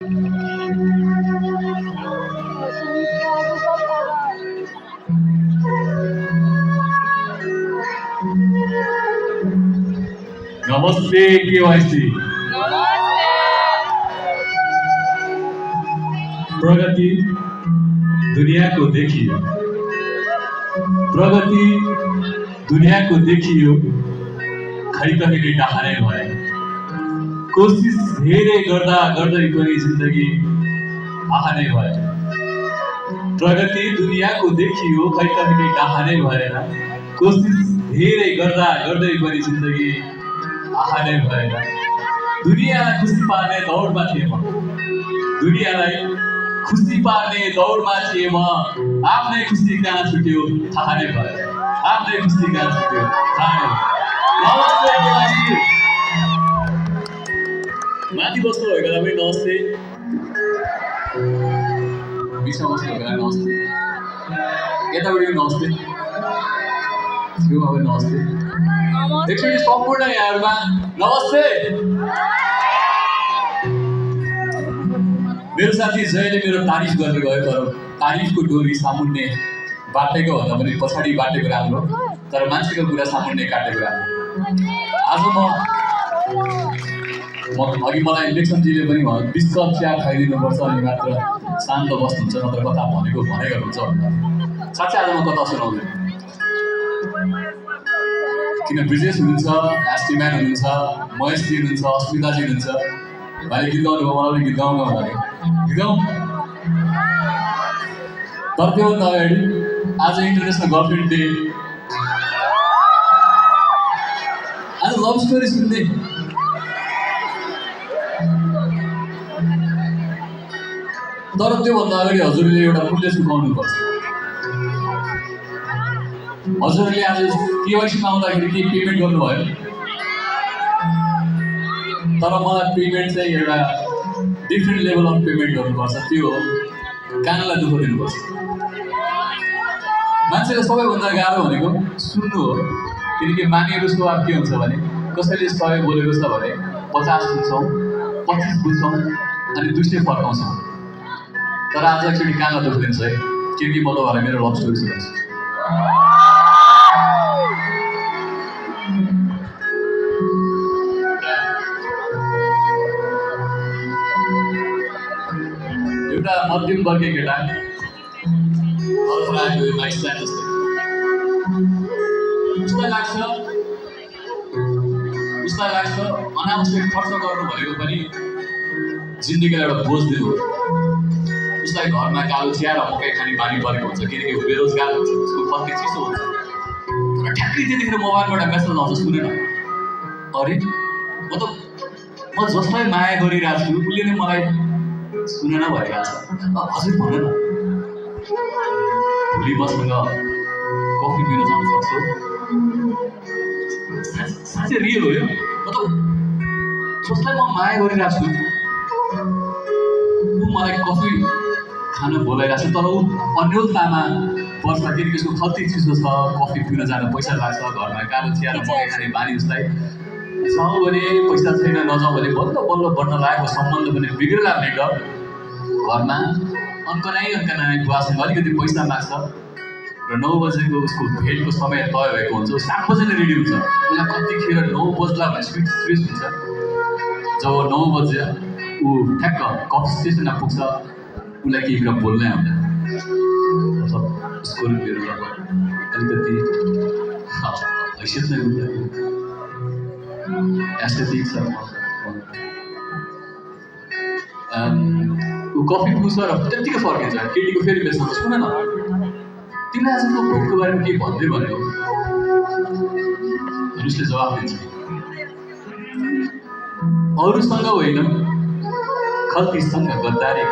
नमस्ते केवाईसी। प्रगति दुनियाँको देखियो, प्रगति दुनियाँको देखियो, खै कहिले डहारै भए। कोसिस धेरै गर्दा गर्दै पनि जिन्दगी आहानै भए। प्रगति दुनियाँको देखियो, खै कहिले डहारै भएन। कोसिस धेरै गर्दा गर्दै पनि जिन्दगी आहानै भएन। दुनियाँलाई खुसी पार्ने दौडमा थिएँ म, दुनियाँलाई खुसी पार्ने दौडमा थिएँ म। आफ्नै खुसी कहाँ छुट्यो थाहा नै भएन, आफ्नै खुसी कहाँ छुट्यो थाहा नै भएन। नमस्ते केवाईसी। माथि बस्नु भएको बेला पनि नमस्ते, बिचमा बस्नु भएको बेला नमस्ते, यतापट्टि पनि नमस्ते, छेउमा पनि नमस्ते। एकचोटि सम्पूर्ण यहाँहरूमा नमस्ते। मेरो साथी जयले मेरो तारिफ गरेर गयो, तर तारिफको डोरी सामुन्ने बाटेको भन्दा पनि पछाडि बाटेको राम्रो, तर मान्छेको कुरा सामुन्ने काटेको राम्रो। आज अघि मलाई इलेक्सनजीले पनि भन्यो 20 कप चिया खाइदिनुपर्छ अनि मात्र शान्त बस्नुहुन्छ, नत्र कथा भनेको भने गर्नुहुन्छ भन्दा साँच्चै आज म कथा सुनाउँदैन। किन ब्रिजेश हुनुहुन्छ, एस्टिम्यान हुनुहुन्छ, महेशजी हुनुहुन्छ, अस्मिताजी हुनुहुन्छ, भाइले गीत गाउनु भयो, मलाई गीत गाउनु भने गीत गाउँ। तर त्योभन्दा अगाडि आज इन्टरनेसनल गर्लफ्रेन्ड डे, आज लभ स्टोरी सुन्ने। तर त्योभन्दा अगाडि हजुरले एउटा मूल्य चुकाउनुपर्छ। हजुरले आज केवाईसीमा आउँदाखेरि के पेमेन्ट गर्नुभयो, तर मलाई पेमेन्ट चाहिँ एउटा डिफ्रेन्ट लेभल अफ पेमेन्ट गर्नुपर्छ। त्यो हो कानलाई दुःख दिनुपर्छ। मान्छेले सबैभन्दा गाह्रो भनेको सुन्नु हो, किनकि मानिएको स्वभाव के हुन्छ भने कसैले 100 बोलेको छ भने 50 बुझ्छौँ, 25 बुझ्छौँ अनि 200 फर्काउँछौँ। तर आज एकचोटि कानलाई दुःख दिन्छ है, किनकि म तपाईँहरूलाई मेरो लभ स्टोरी सुनाउँछु। एउटा मध्यम वर्गीय केटा आएको माइक स्ट्यान्ड जस्तै, उसलाई लाग्छ अनावश्यक खर्च गर्नु भनेको पनि जिन्दगीलाई एउटा बोझ दिनु हो। उसलाई घरमा कालो चिया र मकै खाने बानी परेको हुन्छ, किनकि ऊ बेरोजगार हुन्छ, उसको पत्नी चिसो हुन्छ। तर ठ्याक्कै त्यतिखेर मोबाइलबाट मेसेज आउँछ, सुनेन अरे म जसलाई माया गरिरहेको छु उसले नै मलाई सुनेन भइरहेको छ। हजुर भन न, भोलि मसँग कफी पिन जान सक्छौ? साँच्चै रियल हो यो। जसलाई म माया गरिरहेको छु ऊ मलाई कफी खान बोलाइरहेको छ, तर ऊ अन्यलतामा पर्छ, किनकि उसको खल्ती चिसो छ, कफी पिन जान पैसा लाग्छ, घरमा कालो चिया र मकै खाने बानी उसलाई जाउँ भने पैसा छैन, नजाउँ भने बल्ल बल्ल बढ्न लागेको सम्बन्ध पनि बिग्रेला भन्ने डर। घरमा अन्कनाई बुवासँग अलिकति पैसा माग्छ र 9 बजेको उसको भेटको समय तय भएको हुन्छ। 7 बजे नै रेडी हुन्छ। उसलाई कतिखेर 9 बज्ला भने स्ट्रेस हुन्छ। जब 9 बजे ऊ ठ्याक्क कफी स्टेसनमा पुग्छ, उसलाई केही कुरा बोल्नै आउँदैन। उसको मेरो अलिकति हैसियत नै हुँदैन, एस्थेटिक छ। ऊ कफी पुग्छ र त्यत्तिकै फर्किन्छ। केटीको फेरि मेसेज, सुन न तिमीले आजको भेटको बारेमा केही भन्दै भन्यो? उसले जवाफ दिन्छ, अरूसँग होइन खल्तीसँग गद्दारी,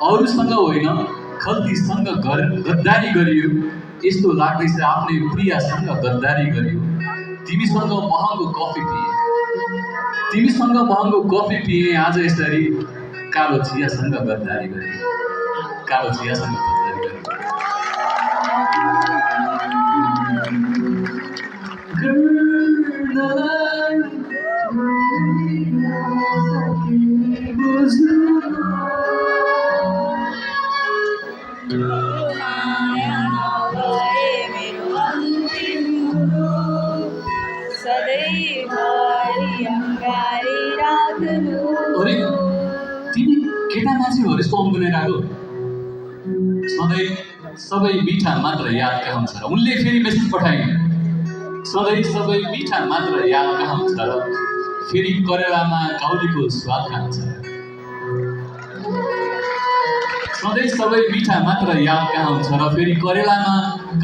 अरूसँग होइन खल्तीसँग गद्दारी गरियो। यस्तो लाग्दैछ आफ्नै प्रियासँग गद्दारी गरियो। तिमीसँग महँगो कफी पिए आज यसरी कालो चियासँग गद्दारी गरियो, कालो चियासँग गद्दारी गरियो। अरे तिमी केटा मान्छे हो यस्तो अम्बुनेराको सधैँ सबै मिठा मात्र यादका हुन्छ र उनले फेरि मेसेज पठाइन् सधैँ सबै मिठा मात्र यादका हुन्छ र फेरि करेलामा काउलीको स्वाद खान्छ सधैँ सबै मिठा मात्र यादका हुन्छ र फेरि करेलामा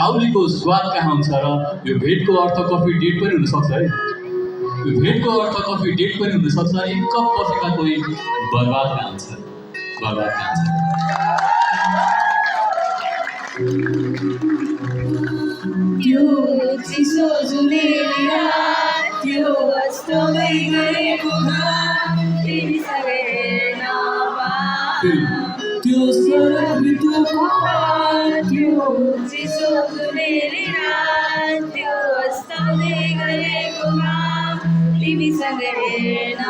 काउलीको स्वाद कहाँ हुन्छ र यो भेटको अर्थ कफी डेट पनि हुनसक्छ है यो भेटको अर्थ कफी डेट पनि हुनसक्छ एक कप कफीमा कोही बर्बाद कहाँ हुन्छ बर्बाद कहाँ हुन्छ त्यो चिसो जुनेली रात त्यो अस्ताउँदै गरेको घाम तिमीसँग हेर्न त्यो सडक ऋतुको त्यो चिसो जुनेली रात त्यो अस्ताउँदै गरेको घाम तिमीसँग हेर्न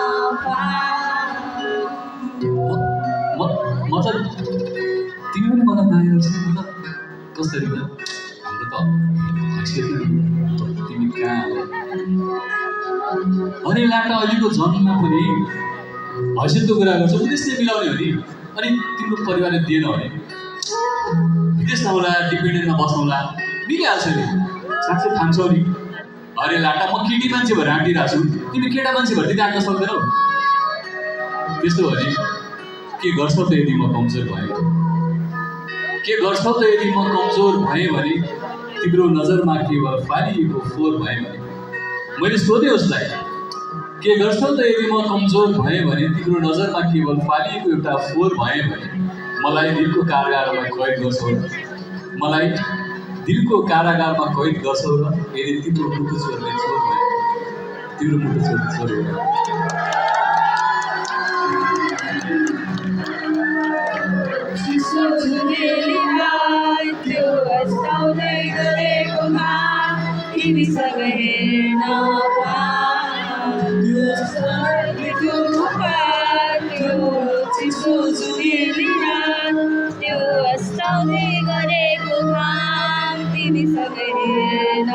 म त तिमी पनि मलाई माया गर्छौ म त कसरी त हाम्रो त तिमी कहाँ अरे लाटा अहिलेको जन्ममा पनि हैसियतको कुरा गर्छौ उद्देश्य मिलाउने हो नि अनि तिम्रो परिवारले दिएन भने विदेश नहोला डिपेन्डेन्टमा बसौँला मिलिहाल्छ नि साँच्चै खान्छौ नि अरे लाटा म केटी मान्छे भएर आँटिरहेको छु तिमी केटा मान्छे भएर तिमी आँट्न सक्दैनौ त्यस्तो भने के गर्छौ त यदि म कमजोर भएँ के गर्छौ त यदि म कमजोर भएँ भने तिम्रो नजरमा केवल फालिएको फोहोर भएँ भने मैले सोधेँ उसलाई के गर्छौ त यदि म कमजोर भएँ भने तिम्रो नजरमा केवल फालिएको एउटा फोहोर भएँ भने मलाई दिलको कारागारमा कैद गर्छौ र मलाई दिलको कारागारमा कैद गर्छौ र यदि तिम्रो मुटु छोड्ने चोर भयो तिम्रो मुटु छोड्ने चोर हो चिसो जुनेली रात त्यो अस्ताउँदै गरेको घाम तिमीसँग हेर्न त्यो चिसो जुनेली रात त्यो अस्ताउँदै गरेको घाम तिमीसँग हेर्न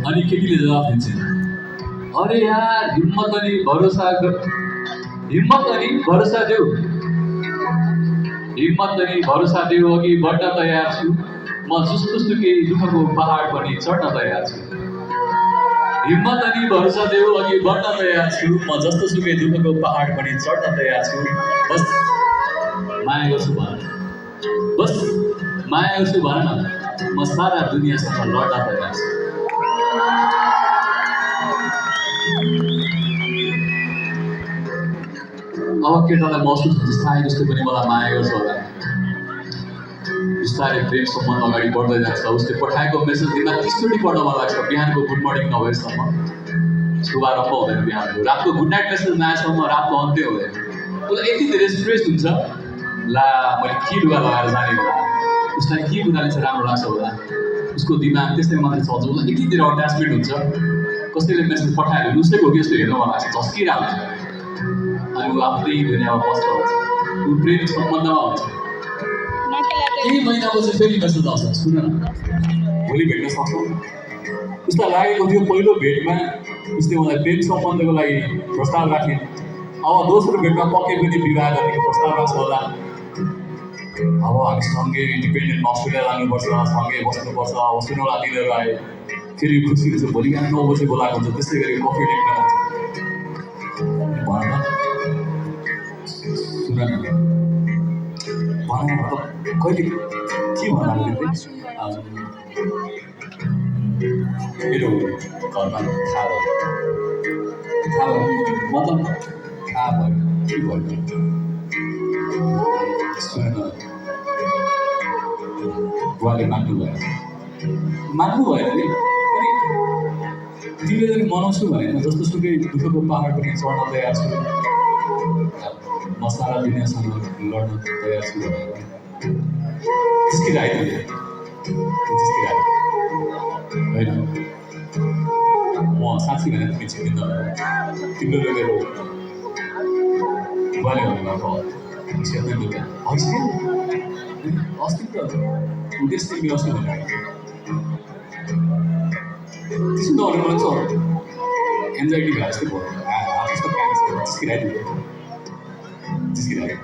अनि केटीले जवाफ दिन्छ अरे यार हिम्मत अनि भरोसा देऊ हिम्मत अनि भरोसा देऊ अघि बढ्न तयार छु म जस्तो सुकै दुःखको पहाड पनि चढ्न तयार छु हिम्मत अनि भरोसा देऊ अघि बढ्न तयार छु म जस्तो सुकै दुःखको पहाड पनि चढ्न तयार छु बस माया गर्छु भन बस माया गर्छु भन न म सारा दुनियाँसँग लड्न तयार छु अब केटालाई महसुस हुन्छ सायद जस्तो पनि मलाई माया गर्छ होला बिस्तारै प्रेम सम्बन्ध अगाडि बढ्दै जान्छ उसले पठाएको मेसेज दिनमा त्यसरी पढ्न मन लाग्छ बिहानको गुड मर्निङ नभएसम्म शुभारम्भ हुँदैन बिहानको रातको गुड नाइट मेसेज नआएसम्म रातको अन्त्य हुँदैन उसलाई यति धेरै स्ट्रेस हुन्छ ला मैले के लुगा लगाएर जाने होला उसलाई के कुराले चाहिँ राम्रो लाग्छ होला उसको दिमाग त्यस्तै मात्रै चल्छ उसलाई यति धेरै अट्याचमेन्ट हुन्छ कसैले मेसेज पठायो भने उसैको हो कि यस्तो हेर्न मन लाग्छ झस्किरहेको हुन्छ अनि ऊ आफ्नै दुनियाँमा बस्दा हुन्छ ऊ प्रेम सम्बन्धमा हुन्छ केही महिनापछि फेरि मेसेज आउँछ सुन न भोलि भेट्न सक्छौँ उसलाई लागेको थियो पहिलो भेटमा उसले मलाई प्रेम सम्बन्धको लागि प्रस्ताव राखे अब दोस्रो भेटमा पक्कै पनि विवाह गरेको प्रस्ताव राख्छ होला अब हामी सँगै इन्डिपेन्डेन्ट अस्ट्रेलिया लानुपर्छ सँगै बस्नुपर्छ अब सुनौला दिनहरू आए फेरि खुसी हुन्छ भोलि बिहान 9 बजे बोलाएको हुन्छ त्यस्तै गरी कफी डेटमा जान्छ भन सुन न भन कहिले के भन्नाले मेरो घरमा थाहा भयो मतलब थाहा भयो के भयो सुन न बुवाले मान्नु भएन नि अनि तिमीले पनि मनाउँछु भनेन जस्तो सुकै दुःखको पहाड पनि चढ्न तयार छु म सारा दुनियाँसँग लड्न तयार छु भनेर जिस्किरहेको होइन म साँच्ची भने तिमी चिन्दिन तिम्रो लगेर बुवाले भन्नुभएको छेर्दै लुगा अस्ति त उद्देश्य तिमी अस्ति भनेर त्यसो नभएर मलाई चाहिँ एन्जाइटी भए जस्तै भयो त्यस्तो जिस्किराइदियो जिस्किरायो